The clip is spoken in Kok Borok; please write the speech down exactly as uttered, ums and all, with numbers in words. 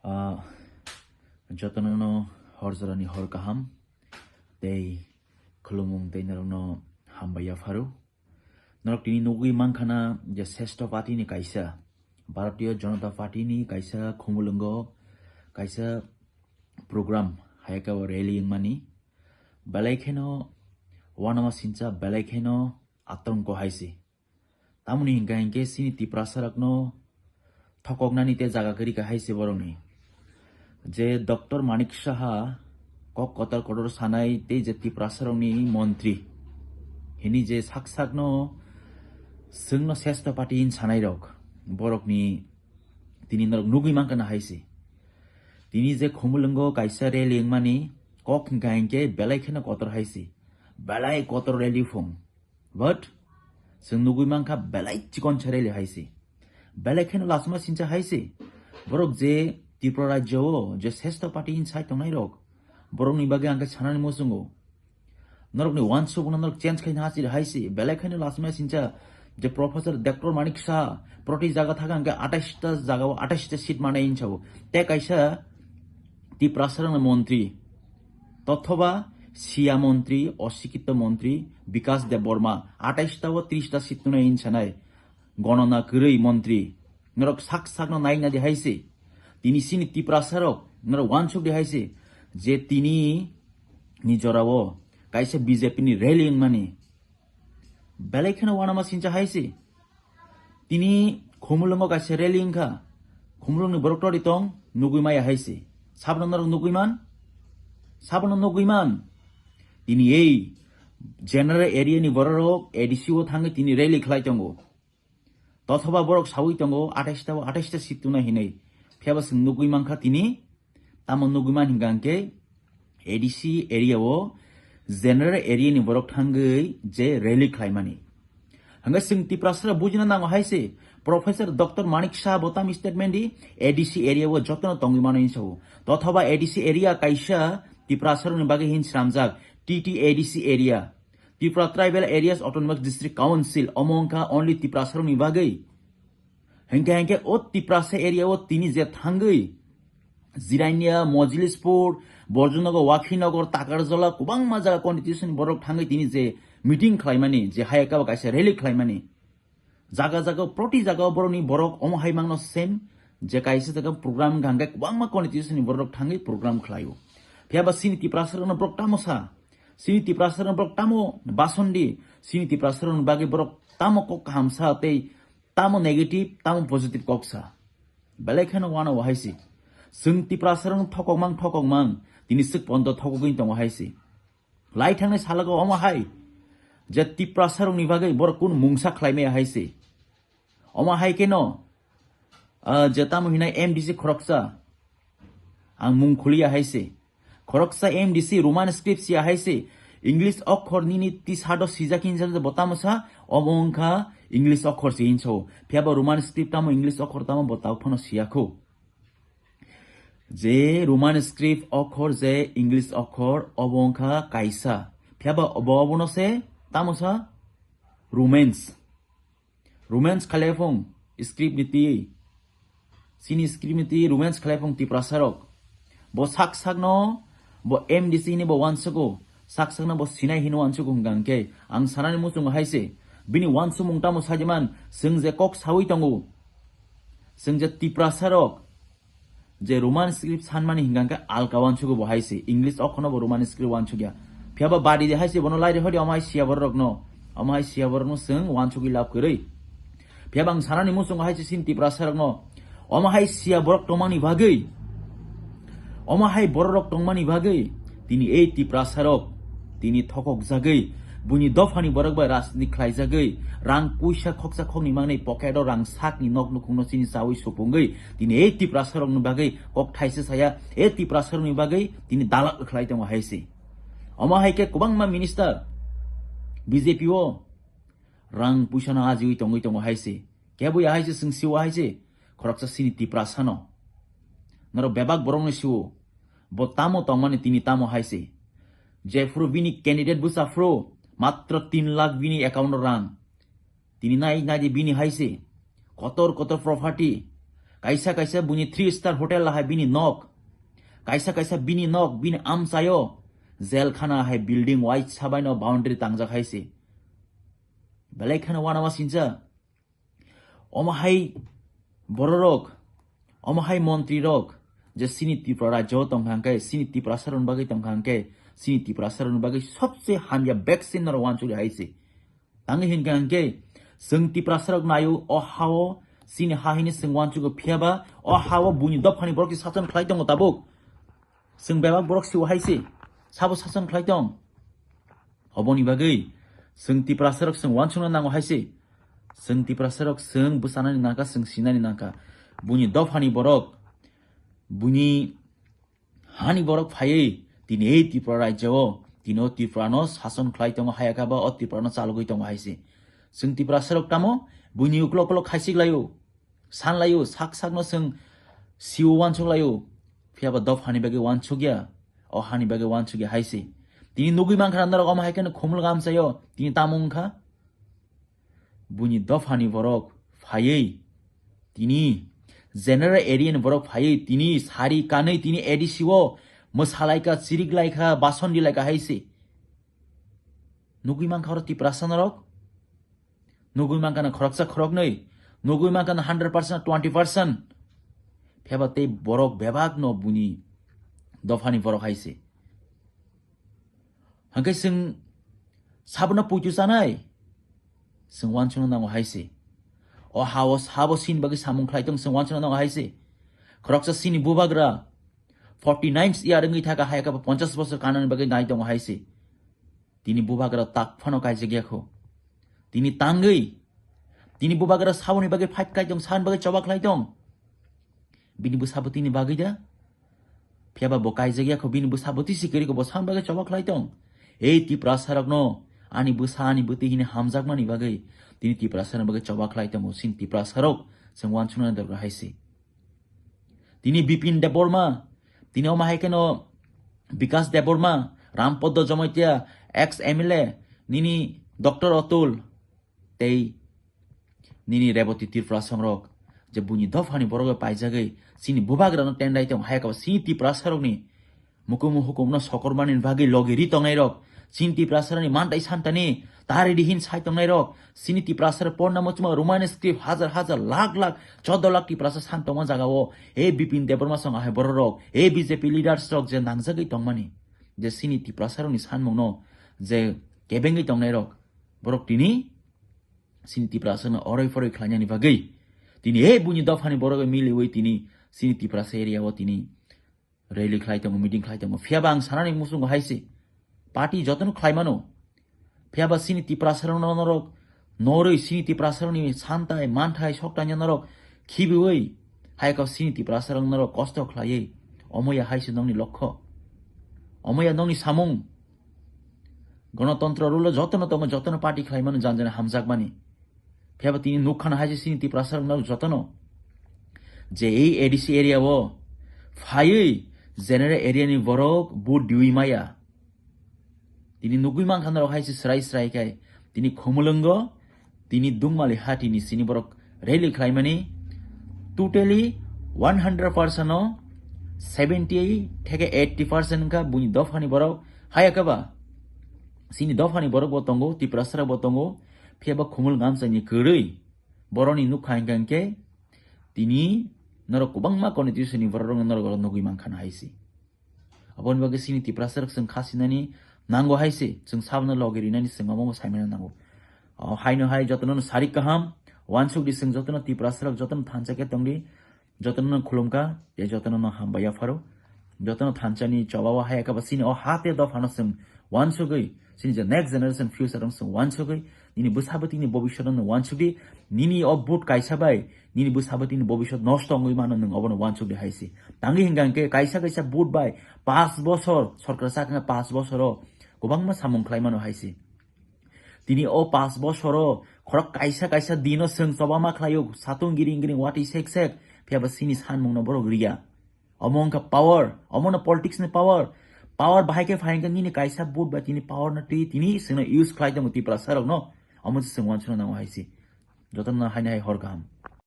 Ah, jotono no hor jorani hor kaham tei khulumung tei norokno hambai yapharo. Norok tini nugwi mankhana je Sreshto Party ni kaisa, Bharatiya Janata Party ni kaisa khumulwngo kaisa program, hayaka o rally wngmani. Belai kheno wanama sincha, belai kheno atongko hai se. Tamoni hinkha hinkhe chini Tiprasa rokno thokoknani tei jaga kwrwi kha hai se borokni. Je Doctor Manik Saha kok kotor kotor sanai tei je Tiprasa rokni montri hini je sak sakno chwngno Sreshto Party hin sanai rok, borokni tini norok nugwi mankha na hai se. Tini je khumulwngo kaisa rally wngmani kok hinkha hinkhe belai kheno kotor hai se. Belai kotor rally phung. But chwng nugwi mankha belai chikon se rally hai se. Belai kheno lasma sincha hai se. Borok je Tripura rajyo o je Sreshto Party hin sai tongnai rok, borokni bagwi ang khe sanani muchungo. Norokni wansukno norok change khaina hachir hai se. Belai kheno lasma sincha je Professor Doctor Manik Saha proti jaga thaka ang khe atais ta jaga o atais ta seat manai hinsa o. Te kaisa Tiprasa rokni montri, tothoba siya montri, osikito montri Bikas Debbarma atais ta o tris ta seat tunai hinsa nai. Gonona kwrwi montri. Norok sak sakno nai nadi hai se. Tini chini Tiprasa rok norok wansuk di hai se. Je tini ni jora o kaisa B J P ni rally wngmani. Belai kheno wanama sincha hai se. Tini khumulwngo kaisa rally wngkha. Khumulwngni borok tori tong nugwi maya hai se. Sabono norok nugwi man? Sabono nugwi man? Tini ei general area ni borok rok A D C o thangwi tini rally khlai tongo. Tothoba borok sawi tongo atais ta o atais ta seat tuna hinwi. Phiyaba chwng nugwi mankha tini. Tamo nugwi man hinkha hinkhe A D C area o general area ni borok thangwi je rally khlaimani. Hingke chwng Tiprasa bujina nango hai se, Professor Doctor Manik Saha bo tamo statement di, A D C area o jotono tongwi mano hinsa o. Tothoba A D C area kaisa Tiprasa rokni bagwi hin swnamjak T T A D C area. Tripura Tribal Areas Autonomous District Council, omo wngkha only Tiprasa rokni bagwi. Hinkhe hinkhe o Tiprasa area o tini je thangwi Jirania, Mojlispur, Borjonogo, Wakhinagar, Takarjala, kwbangma jaga constituency ni borok thangwi tini je meeting khlaimani, je hayaka bo kaisa rally khlaimani. Jaga jaga, proti jaga o borokni borok omo hai mangno sem, je kaisa jaga program wngkha hwnkhe kwbangma constituency ni borok thangwi program khlaio. Phiyaba chini Tiprasa rokno borok tamo sa, chini Tiprasa rokno borok tamo bason di, chini Tiprasa rokni bagwi borok tamo kok kaham sa tei tamo negative, tamo positive kok sa. Belai kheno wano wahai si. Chwng Tiprasa rokno thokok mang, thokok mang, tini swk pondo thokogwi tongo hai si. Lai thangnai salogo omo hai je Tiprasa rokni bagwi borok kun mungsa khlai maya hai se. Omo hai keno, ah, je tamo hinai M D C khoroksa, ang mung khuliya hai se. Khoroksa M D C Roman script siya hai se. English okhor nini tisado sijak hinsa bo tamo sa, omo wngkha English okhor se hinso. Phiyaba Roman script tamo English okhor tamo bo tao phano siya kho. Je Roman script okhor je English okhor obo wngkha kaisa. Phiyaba obo obono se tamo sa Romans. Romans khalai phung script ni twi. Chini script ni twi Romans khalai phung Tiprasa rok. Bo sak sakno bo M D C ni bo wansugo. Sak sakno bo sinai hino wansugo hwnkha hwnkhe ang sanani muchungo hai se. Bini wansumung tamo sajiman chwng je kok sawi tongo. Chwng je Tiprasa rok je Roman script sanmani hingka hingke alka wansugwi bo hai se, English okhono bo Roman script wansugya. Phiyaba badi de hai se bono laire hodi omo hai siya borok no, omo hai siya borok no chwng wansugwi lab kwrwi. Phiyaba ang sanani muchungo hai se chini Tiprasa rok no, omo hai siya borok tongmani bagwi, omo hai borok rok tongmani bagwi, tini ei Tiprasa rok tini thokok jagwi, buini dophani borok bai rajniti khlai jagwi, rang puisa khoksa khokni manwi pocket o rang sakni nok nukhungno chini chawi supungwi, tini ei Tiprasa rokni bagwi kok thaisa saya, ei Tiprasa rokni bagwi tini dalal khlai tongo hai se. Omo hai khe kwbangma minister B J P o rang puisano ajiwi tongwi tongo hai se. Kebo ya hai se chwng siwo hai se, khoroksa chini Tiprasano. Norok bebak borokno siwo, bo tamo tongmani tini tamo hai se. Jephuru bini candidate bwsa phuru matro tin lakh bini account o rang. Tini nai nai di bini hai se. Kotor kotor property. Kaisa kaisa bini three star hotel lahai bini nok. Kaisa kaisa bini nok, bini amchaio. Jail khana hai building wai sabaino boundary tangjak hai se. Belai kheno wanama sincha. Omo hai bororok, omo hai montrirok, je sini Tripura rajyo tongkha hwnkhe, sini Tripura saroni bagwi tongkha hwnkhe, sini Tripura saroni bagwi sobse hamya vaccine norok wansukya hai se. Tangwi hinkha hwnkhe, chwng Tiprasarok naio, o hao, chini ha hini chwng wansukgo, phiyaba o hao buini dophani borok se sason khlai tongo tabuk. Chwng bebak borok sio hai se, sabo sason khlai tong. Oboni bagwi, chwng Tiprasarok chwng wansukna nango hai se. Chwng Tiprasarok chwng bwchanani nangkha, chwng sinani nangkha. Buini dophani borok, buini hani borok phaiwi tini ei Tripura rajyo o tini o Tripura no sason khlai tongo, hayakha ba o Tripura no chalogwi tongo hai se. Chwng Tiprasarok tamo buini uklok uklok khaisik laio, san laio, sak sak no chwng sio wansuk laio, phiyaba dophani bagwi wansukya, o hani bagwi wansukya hai se. Tini nugwi mankha norok omo hai kheno khumul gamchaio, tini tamo wngkha? Buini dophani borok phaiwi tini general area ni borok phaiwi tini sari kanwi tini A D C o mwsalaika, chiriklaikha, bason dilaikha hai se. Nugwi mankha oro Tiprasa norok, nugwi mankha na khoroksa khoroknwi, nugwi mankha na hundred percent, twenty percent. Phiyaba tei borok bebak no buini dophani borok hai se. Hwnkhe chwng sabono puitu chanai? Chwng wansukna nango hai se. O hao sabo sini bagwi samung khlai tong, chwng wansukna nango hai se. Khoroksa sini bubagra forty nine year wngwi thaka, hayakha ba ponchash bosor kanani bagwi nai tongo hai se. Tini bubagra tak phano kaijak ya kho. Tini tangwi, tini bubagra saboni bagwi fight khai tong, saboni bagwi choba khlai tong. Bini bwsa bwtwini bagwi da? Phiyaba bo kaijak ya kho, bini bwsa bwtwi se kwrwi kho, bo san bagwi choba khlai tong. Ei Tiprasa rokno ani bwsa ani bwtwi hini hamjakmani bagwi tini Tiprasa rokni bagwi choba khlai tongo. Sin Tiprasa rok chwng wansuknani dorkar hai se. Tini Bipin Debbarma, tini omo hai kheno Bikas Debbarma, Rampoddo Jomotia, ex M L A, nini Doctor Atul, tei nini Reboti Tripura songrok, je buini dophani borok bai paijagwi chini bubagrano tendai tong, hayakha sini Tiprasa rokni mukumu hukumno sokormani bagwi logi ri tongnairok, chini Tiprasa rokni mantai santani tari dihin sai tongnairok, chini Tiprasa rok porna muchuma Roman script hajar hajar lakh lakh choddo lakh Tiprasa san tongma jagao, e Bipin Debbarma song ahai bororok, e B J P leaders rok je nangjagwi tongmani, je chini Tiprasa rokni sanmungno je kebengwi tongnairok, borok tini chini Tiprasano oroi poroi khlainani bagwi tini e buini dophani borok miliwi tini chini Tiprasa area o tini rally khlai tongo, meeting khlai tongo. Phiyaba ang sanani muchungo hai se, party jotono khlai mano. Phiyaba chini Tiprasarokno norok norwi chini Tiprasarokni santai, manthai, soktaino norok khibiwi, hai kok chini Tiprasarok norok kosto khlaiwi, omo ya hai se nokni lokho, omo ya nokni samung. Gonotontro rule o jotono tongo, jotono party khlai mano, jan jan hamjak mani. Phiyaba tini nukha na hai se chini Tiprasa rok no jotono je ei A D C area o phaiwi general area ni borok vote diwi maya. Tini nugwi mankha norok hai se srai srai khai tini Khumulwngo, tini Dungmali hati ni sini borok rally khlaimani totally one hundred percent o seventy theke eighty percent wngkha buini dophani borok. Hayakhe ba chini dophani borok bo tongo, Tiprasa rok bo tongo, phiyaba Khumulwng amchaini kwrwi boroni nukha hingkha hinkhe tini norok kwbangma constituency ni borok rok norok nugwi mankha na hai se. Aboni bagwi chini Tiprasa rok chwng kha sinani nango hai se, chwng sabono logi rinani chwng omo saimano nango. O haino hai jotono no sarik kaham, wansuk di chwng jotono Tiprasa rok jotono thansa khe tongdi, jotono no khulumkha, tei jotono no hambai yapharo. Jotono thansa ni choba o hai akaba chini o ha tei dophano chwng wansugwi, chini je next generation future rok chwng wansugwi, nini bwsa bwtwini bobiswt no wansugwi, nini o vote kaisa bai, nini bwsa bwtwini bobiswt nosto wngwi mano nwng obono wansugwi hai se. Tangwi hingkha hinkhe kaisa kaisa vote bai paanch bosor, sorkar sakha paanch bosoro kwbangma samung khlai mano hai se. Tini o paanch bosoro khorok kaisa kaisa dino chwng choba ma khlaio, satung giring giring watwi sek sek, phiyaba chini sanmungno borok riya. Omo wngkha power, omono politics ni power. Power bahai khe phai hwnkhe nini kaisa vote bai tini power no twi tini chwngno use khlai tongo Tiprasa rokno. Omo se chwng wansukna nango hai se. Jotono haino hai hor kaham.